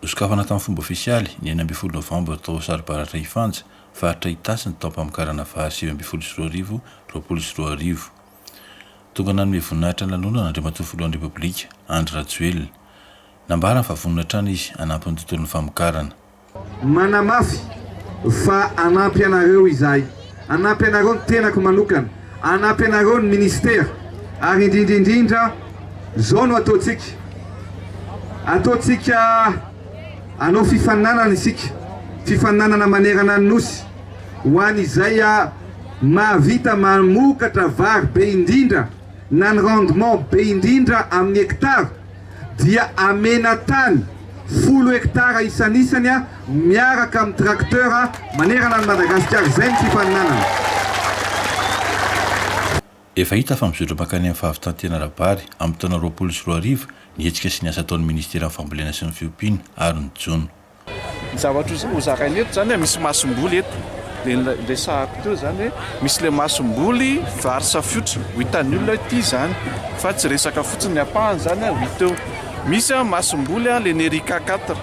Nosokafana tamin'ny fomba ofisialy, ny 16 novambra tao Saribaratra Ifanja, faritra Itasy ny taom-pamokarana vary 2019, 2020. Tonga nanome voninahitra ny lanonana Andriamatoa Filohan'ny Repoblika, Andry Rajoelina. Nambarany fa vonona hatrany izy hanampy ny tontolon'ny famokarana. Manamafy fa hanampy anareo izahay, hanampy anareo ny tenako manokana, hanampy anareo ny minisitera ary indrindra indrindra izao no ataontsika, ataontsika hanao fifaninanana isika, fifaninanana manerana ny Nosy ho an'izay mahavita mamokatra vary be indrindra na ny rendement be indrindra amin'ny hectare. dia amena tany folo hectare isanisany miaraka amin'ny tracteur manerana an'i Madagasikara, izay ny fifaninanana. Efa hita fa mizotra mankany amin'ny fahavitan-tena ara-bary amin'ny taona 2020 ny hetsika sy ny asa ataon'ny Ministeran'ny Fambolena sy ny Fiompiana ary ny Jono. Ny zavatra ho zaraina eto zany misy masomboly eto, le resahako teo zany hoe misy le masomboly vary safiotra ho hitan'ny olona hoe ity zany fa tsy resaka fotsiny ny ampahany zany ho hita eo. Misy masomboly le Nerica quatre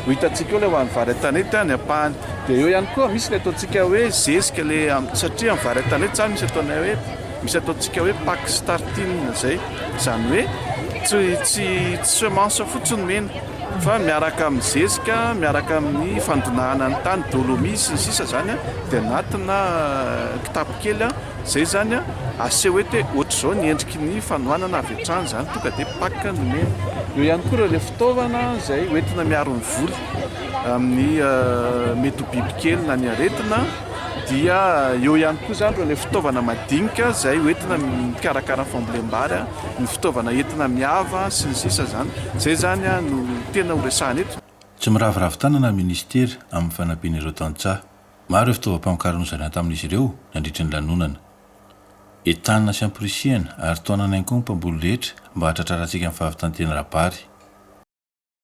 ho hitantsika eo le ho an'ny vary an-tanety ny ampahany. Dia eo ihany koa misy le ataontsika hoe zezika le satria amin'ny vary an-tanety zany misy ataonay hoe misy ataontsika hoe pack starting zay, izany hoe tsy tsy semence fotsiny omena. Fa miaraka amin'ny zezika, miaraka amin'ny fandonahana ny tany, dolomie sy ny sisa izany dia anatina kitapo kely izay izany aseho eto hoe ohatr'izao ny endriky ny fanohanana avy hatrany izany, tonga dia pack no omena. Eo ihany koa ireo ilay fitaovana izay hoentina miaro ny voly amin'ny mety ho bibikely na ny aretina dia eo ihany koa izany ireo ilay fitaovana madinika izay hoentina mikarakara ny fambolem-bary. ny fitaovana entina miava sy ny sisa izany. Izay izany no tena ho resahana eto. Tsy miraviravy tanana ny minisitera amin'ny fanampiana ireo tantsaha. Maro ireo fitaovam-pamokarana nozaraina tamin'izy ireo nandritra ny lanonana. Entanina sy amporisihana ary tohanana ihany koa ny mpamboly rehetra mba hahatratrarantsika ny fahavitan-tena ara-bary.